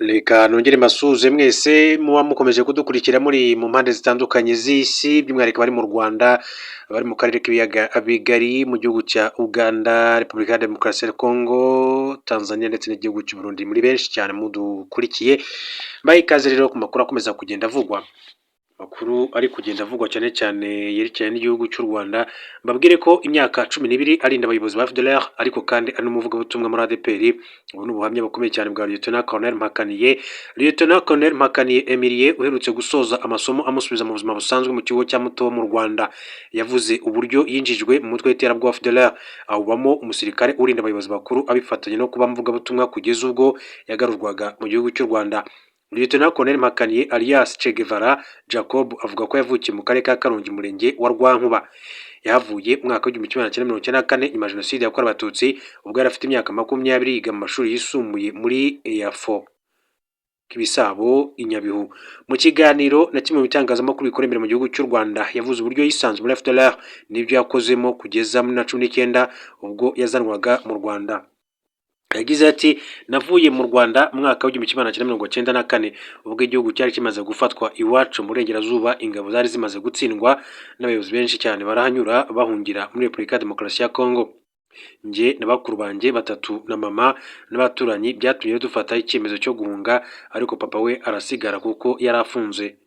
Reka nongere mbasuhuze mwese muba mukomeje kudukurikira muri mu mpande zitandukanye z'isi, by'umwihariko abari mu Rwanda, abari mu karere k'ibiyaga bigari, mu gihugu cya Uganda, Repubulika ya Demokarasi ya Kongo, Tanzania ndetse n'igihugu cy'u Burundi. Muri benshi cyane mudukurikiye, mbahe ikaze rero ku makuru akomeza kugenda avugwa. Amakuru ari kugenda avugwa cyane cyane yerekeranye n'igihugu cy'u Rwanda, mbabwire ko imyaka 12 arinda abayobozi ba FDLR, ariko kandi ari n'umuvugabutumwa muri ADEPR. Ubu ni ubuhamya bukomeye cyane bwa Lieutenant Colonel Mpakaniye. Lieutenant Colonel Mpakaniye Emilie uherutse gusoza amasomo amusubiza mu buzima busanzwe mu kigo cya Mutobo mu Rwanda, yavuze uburyo yinjijwe mu mutwe w'iterabwoba wa FDLR, awubamo umusirikare urinda abayobozi bakuru, abifatanya no kuba umuvugabutumwa kugeza ubwo yagarurwaga mu gihugu cy'u Rwanda. Lieutenant Colonel Mpakaniye alias Che Guevara Jacob avuga ko yavukiye mu karere ka Karongi, umurenge wa Rwankuba. Yahavuye mu mwaka w'1994 nyuma ya Jenoside yakorewe Abatutsi, ubwo yari afite imyaka 20, yiga mu mashuri yisumbuye muri EAFO Kibisabo i Nyabihu. Mu kiganiro na kimwe mu bitangazamakuru bikora imbere mu gihugu cy'u Rwanda, yavuze uburyo yisanze muri FDLR n'ibyo yakozemo kugeza muri 19 ubwo yazanwaga mu Rwanda. Yagize ati: "Navuye mu Rwanda mu mwaka w'1994, ubwo igihugu cyari kimaze gufatwa. Iwacu mu Burengerazuba ingabo zari zimaze gutsindwa, n'abayobozi benshi cyane barahanyura bahungira muri Repubulika ya Demokarasi ya Kongo. Njye na bakuru banjye batatu na mama n'abaturanyi byatumye dufata icyemezo cyo guhunga, ariko papa we arasigara kuko yari afunze."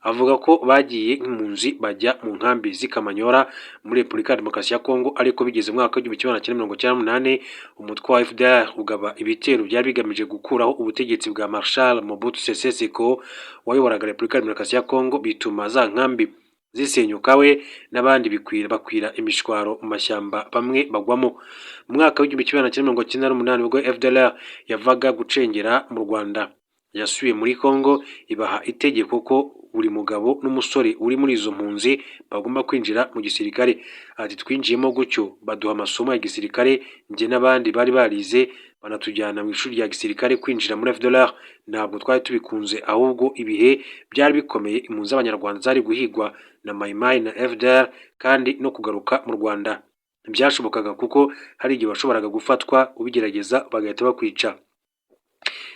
Avuga ko bagiye nk'impunzi bajya mu nkambi z'i Kamanyola muri Repubulika ya Demokarasi ya Kongo, ariko bigeze mu mwaka w'1998 umutwe wa FDLR ugaba ibitero byari bigamije gukuraho ubutegetsi bwa Marshal Mobutu Sese Seko wayoboraga Repubulika ya Demokarasi ya Kongo, bituma za nkambi zisenyuka, we n'abandi bikwira bakwira imishwaro mu mashyamba, bamwe bagwamo. Mu mwaka w'1998, ubwo FDLR yavaga gucengera mu Rwanda, yasubiye muri Congo ibaha itegeko ko buri mugabo n'umusore uri muri izo mpunzi bagomba kwinjira mu gisirikare. Ati: "Twinjiyemo gutyo, baduha amasomo ya gisirikare, njye n'abandi bari barize, banatujyana mu ishuri rya gisirikare. Kwinjira muri FDLR ntabwo twari tubikunze, ahubwo ibihe byari bikomeye, impunzi z'Abanyarwanda zari guhigwa na Maimai na FDLR, kandi no kugaruka mu Rwanda ntibyashobokaga kuko hari igihe washoboraga gufatwa ubigerageza bagahita bakwica."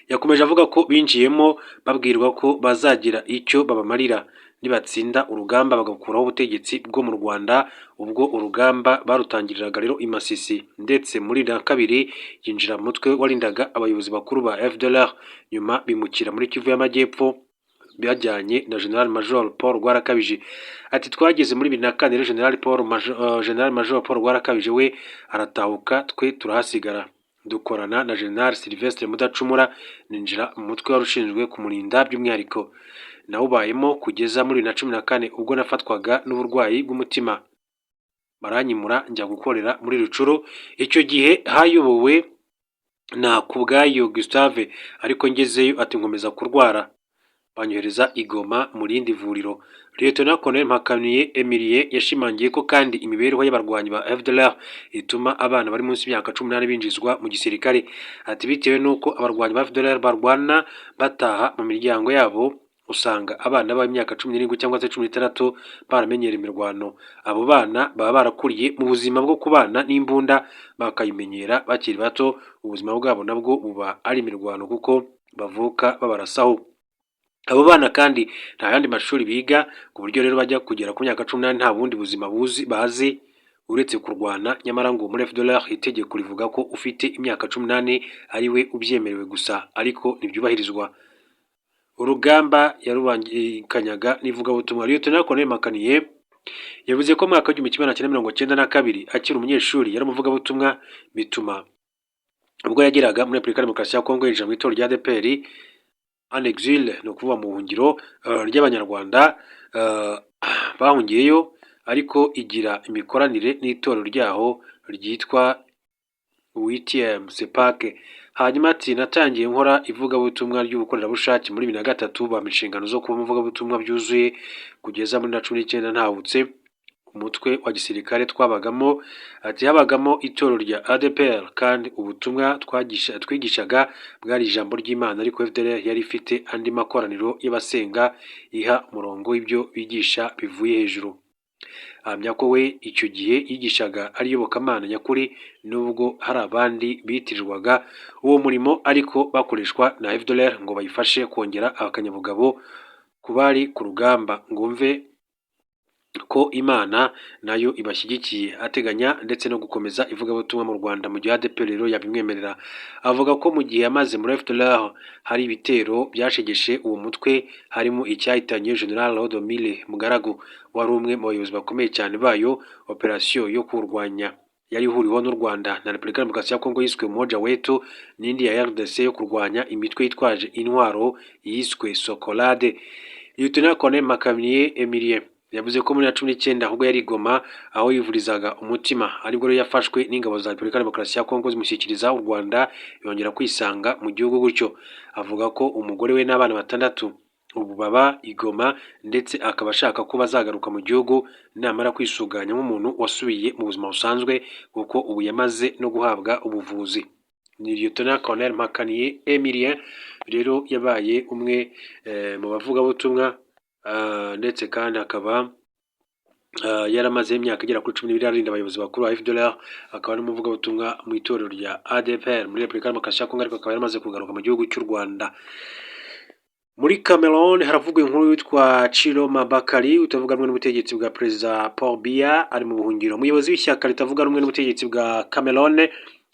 Yakomeje avuga ko binjiyemo babwirwa ko bazagira icyo babamarira nibatsinda urugamba bagakuraho ubutegetsi bwo mu Rwanda. Ubwo urugamba barutangiriraga rero i Masisi, ndetse muri na kabiri yinjira mu mutwe warindaga abayobozi bakuru ba FDLR, nyuma bimukira muri Kivu y'Amajyepfo bajyanye na General Major Paul Rwarakabije. Ati: "Twageze muri 2004 rero General Major Paul Rwarakabije we aratahuka, twe turahasigara, dukorana na General Sylvestre Mudacumura, ninjira mu mutwe wari ushinzwe kumurinda by'umwihariko. Nawubayemo kugeza muri 2014 ubwo nafatwaga n'uburwayi bw'umutima, baranyimura njya gukorera muri Rutshuru. Icyo gihe hayobowe na Kubwayo Gustave, ariko ngezeyo," ati, "nkomeza kurwara, banyohereza i Goma mu rindi vuriro." Lieutenant Colonel Mpakaniye Emilie yashimangiye ko kandi imibereho y'abarwanyi ba FDLR ituma abana bari munsi y'imyaka 18 binjizwa mu gisirikare. Ati: "Bitewe n'uko abarwanyi ba FDLR barwana bataha mu miryango yabo, usanga abana b'imyaka 17 cyangwa se 16 baramenyera imirwano. Abo bana baba barakuriye mu buzima bwo kubana n'imbunda, bakayimenyera bakiri bato. Ubuzima bwabo nabwo buba ari imirwano kuko bavuka babarasaho. Abo bana kandi nta yandi mashuri biga, ku buryo rero bajya kugera ku myaka 18 nta bundi buzima buzi bazi uretse kurwana." Nyamara ngo muri FDLR itegeko rivuga ko ufite imyaka 18 ari we ubyemerewe gusa, ariko ntibyubahirizwa. Urugamba yarubangikanyaga n'ivugabutumwa. Lieutenant Colonel Mpakaniye yavuze ko mu mwaka w'1992 akiri umunyeshuri yari umuvugabutumwa, bituma ubwo yageraga muri Repubulika ya Demokarasi ya Kongo yinjira mu itorero rya ADEPR en exil, ni ukuvuga mu buhungiro ry'Abanyarwanda bahungiyeyo, ariko igira imikoranire n'itorero ryaho ryitwa WTM CEPAC. Hanyuma ati: "Natangiye nkora ivugabutumwa ry'ubukorerabushake muri 2003, bampa inshingano zo kuba umuvugabutumwa byuzuye kugeza muri 19 ntahutse. Umutwe wa gisirikare twabagamo," ati, "habagamo itorero rya ADEPR, kandi ubutumwa twigishaga bwari ijambo ry'Imana, ariko FDLR yari ifite andi makoraniro y'abasenga iha umurongo w'ibyo bigisha bivuye hejuru." Ahamya ko we icyo gihe yigishaga ari iyobokamana nyakuri, nubwo hari abandi bitirirwaga uwo murimo ariko bakoreshwa na FDLR ngo bayifashe kongera akanyabugabo ku bari ku rugamba, ngo mve ko Imana nayo ibashyigikiye. Ateganya ndetse no gukomeza ivugabutumwa mu Rwanda mu gihe ADEPR rero yabimwemerera. Avuga ko mu gihe yamaze muri FDLR hari ibitero byashegeshe uwo mutwe, harimo icyahitanye General Rodomile Mugaragu wari umwe mu bayobozi bakomeye cyane bayo. Operasiyo yo kurwanya yari ihuriweho n'u Rwanda na Repubulika ya Demokarasi ya Kongo yiswe Umoja Wetu, n'indi ya RDC yo kurwanya imitwe yitwaje intwaro yiswe Sokolade. Lieutenant Colonel Mpakaniye Emilien yavuze ko muri 19 ubwo yari i Goma aho yivurizaga umutima, aribwo rero yafashwe n'ingabo za Repubulika ya Demokarasi ya Kongo zimushyikiriza u Rwanda, yongera kwisanga mu gihugu gutyo. Avuga ko umugore we n'abana batandatu ubu baba i Goma, ndetse akaba ashaka ko bazagaruka mu gihugu namara kwisuganya nk'umuntu wasubiye mu buzima busanzwe, kuko ubu yamaze no guhabwa ubuvuzi. Ni Lieutenant Colonel Mpakaniye Emilien rero yabaye umwe mu bavugabutumwa, ndetse kandi akaba yaramaze imyaka igera kuri 12 arinda abayobozi bakuru ba FDLR, akaba n'umuvugabutumwa mu itorero rya ADEPR muri Repubulika ya Demokarasi ya Kongo, ariko akaba yaramaze kugaruka mu gihugu cy'u Rwanda. Muri Cameroon haravugwa inkuru witwa Chiroma Bakari utavuga rumwe n'ubutegetsi bwa Perezida Paul Biya ari mu buhungiro. Umuyobozi w'ishyaka ritavuga rumwe n'ubutegetsi bwa Cameroon,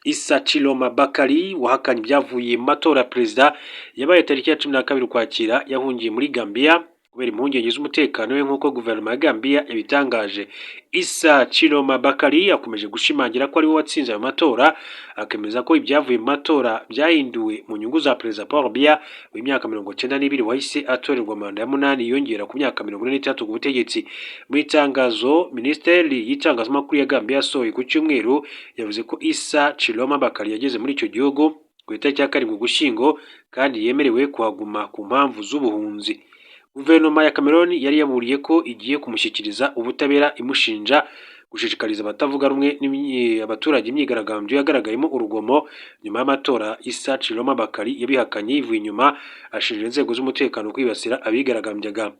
Issa Chiroma Bakari, wahakanye ibyavuye mu matora ya perezida yabaye tariki ya 12 Ukwakira, yahungiye muri Gambia kubera impungenge z'umutekano we, nk'uko guverinoma ya Gambia yabitangaje. Issa Chiroma Bakari akomeje gushimangira ko ariwe watsinze ayo matora, akemeza ko ibyavuye mu matora byahinduwe mu nyungu za Perezida Paul Biya w'imyaka 92, wahise atorerwa manda ya munani yiyongera ku myaka 43 ku butegetsi. Mu itangazo Minisiteri y'itangazamakuru ya Gambia yasohoye ku cyumweru, yavuze ko Issa Chiroma Bakari yageze muri icyo gihugu ku itariki ya 7 Ugushyingo kandi yemerewe kuhaguma ku mpamvu z'ubuhunzi. Guverinoma ya Cameroon yari yaburiye ko igiye kumushyikiriza ubutabera imushinja gushishikariza abatavuga rumwe abaturage imyigaragambyo yagaragayemo urugomo nyuma y'amatora. Issa Chiroma Bakari yabihakanye yivuye inyuma, ashinja inzego z'umutekano kwibasira abigaragambyaga.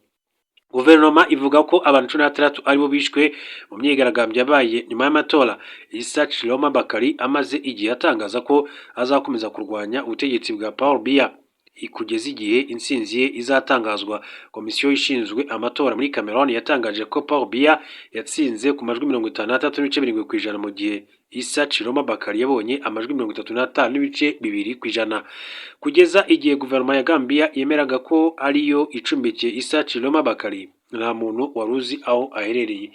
Guverinoma ivuga ko abantu 16 aribo bishwe mu myigaragambyo yabaye nyuma y'amatora. Issa Chiroma Bakari amaze igihe atangaza ko azakomeza kurwanya ubutegetsi bwa Paul Biya kugeza igihe intsinzi ye izatangazwa. Komisiyo ishinzwe amatora muri Cameroon yatangaje ko Paul Biya yatsinze ku majwi 53.7%, mu gihe Issa Chiroma Bakari yabonye amajwi 35.2%. Kugeza igihe guverinoma ya Gambia yemeraga ko ariyo icumbikiye Issa Chiroma Bakari, nta muntu wari uzi aho aherereye.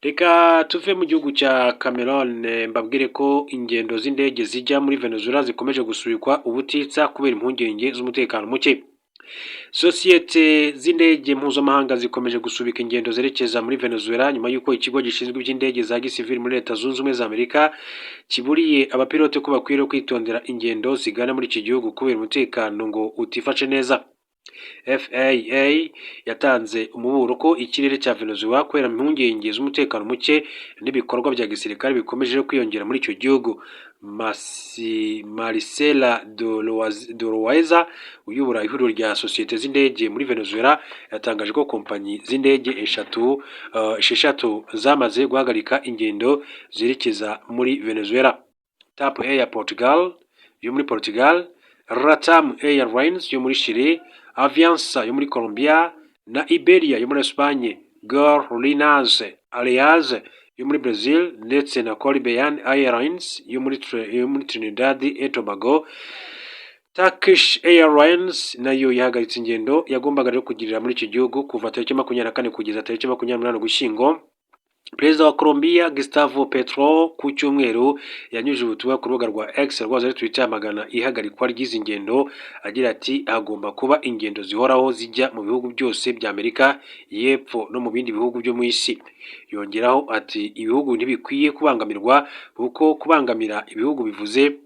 Reka tuve mu gihugu cya Cameroon, mbabwire ko ingendo z'indege zijya muri Venezuela zikomeje gusubikwa ubutitsa kubera impungenge z'umutekano muke. Sosiyete z'indege mpuzamahanga zikomeje gusubika ingendo zerekeza muri Venezuela nyuma y'uko ikigo gishinzwe iby'indege za gisivili muri Leta Zunze Ubumwe za Amerika kiburiye abapilote ko bakwiriye kwitondera ingendo zigana muri iki gihugu kubera umutekano ngo utifashe neza. FAA yatanze umuburo ko ikirere cya Venezuela kubera impungenge z'umutekano muke n'ibikorwa bya gisirikare bikomeje kwiyongera muri icyo gihugu. Marcela de Loaiza uyobora ihuriro rya sosiyete z'indege muri Venezuela yatangaje ko kompanyi z'indege eshatu esheshatu zamaze guhagarika ingendo zerekeza muri Venezuela: TAP Air Portugal yo muri Portugal, Latam Airlines yo muri Chile, Avianca yo muri Colombia na Iberia yo muri Espagne, Gol Linhas Aéreas yo muri Brazil ndetse na Caribbean Airlines yo muri Trinidad et Tobago. Turkish Airlines nayo yahagaritse ingendo yagombaga rero kugirira muri icyo gihugu kuva tariki 24 kugeza tariki 28 Ugushyingo. Perezida wa Colombia Gustavo Petro ku cyumweru yanyujije ubutumwa ku rubuga rwa X rwahoze ari Twitter yamagana ihagarikwa ry'izi ngendo, agira ati: "Hagomba kuba ingendo zihoraho zijya mu bihugu byose bya Amerika y'Epfo no mu bindi bihugu byo mu isi." Yongeraho ati: "Ibihugu ntibikwiye kubangamirwa, kuko kubangamira ibihugu bivuze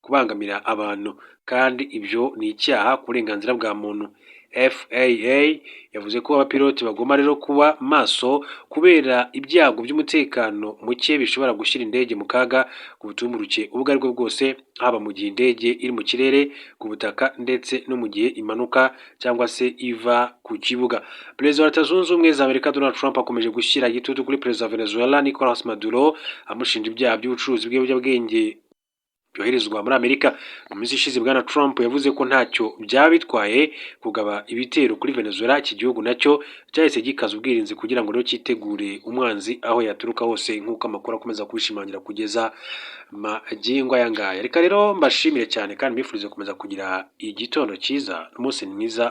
kubangamira abantu, kandi ibyo ni icyaha ku burenganzira bwa muntu." FAA yavuze ko abapiloti bagomba rero kuba maso kubera ibyago by'umutekano muke bishobora gushyira indege mu kaga ku butumburuke ubwo aribwo bwose, haba mu gihe indege iri mu kirere, ku butaka ndetse no mu gihe imanuka cyangwa se iva ku kibuga. Perezida wa Leta Zunze Ubumwe za Amerika Donald Trump akomeje gushyira igitutu kuri Perezida wa Venezuela Nicolas Maduro, amushinja ibyaha by'ubucuruzi bw'ibiyobyabwenge byoherezwa muri Amerika. Mu minsi ishize, Bwana Trump yavuze ko ntacyo byaba bitwaye kugaba ibitero kuri Venezuela. Iki gihugu nacyo cyahise gikaza ubwirinzi kugira ngo rero cyitegure umwanzi aho yaturuka hose, nk'uko amakuru akomeza kubishimangira kugeza magingo aya ngaya. Reka rero mbashimire cyane kandi mbifurize gukomeza kugira igitondo cyiza n'umunsi mwiza.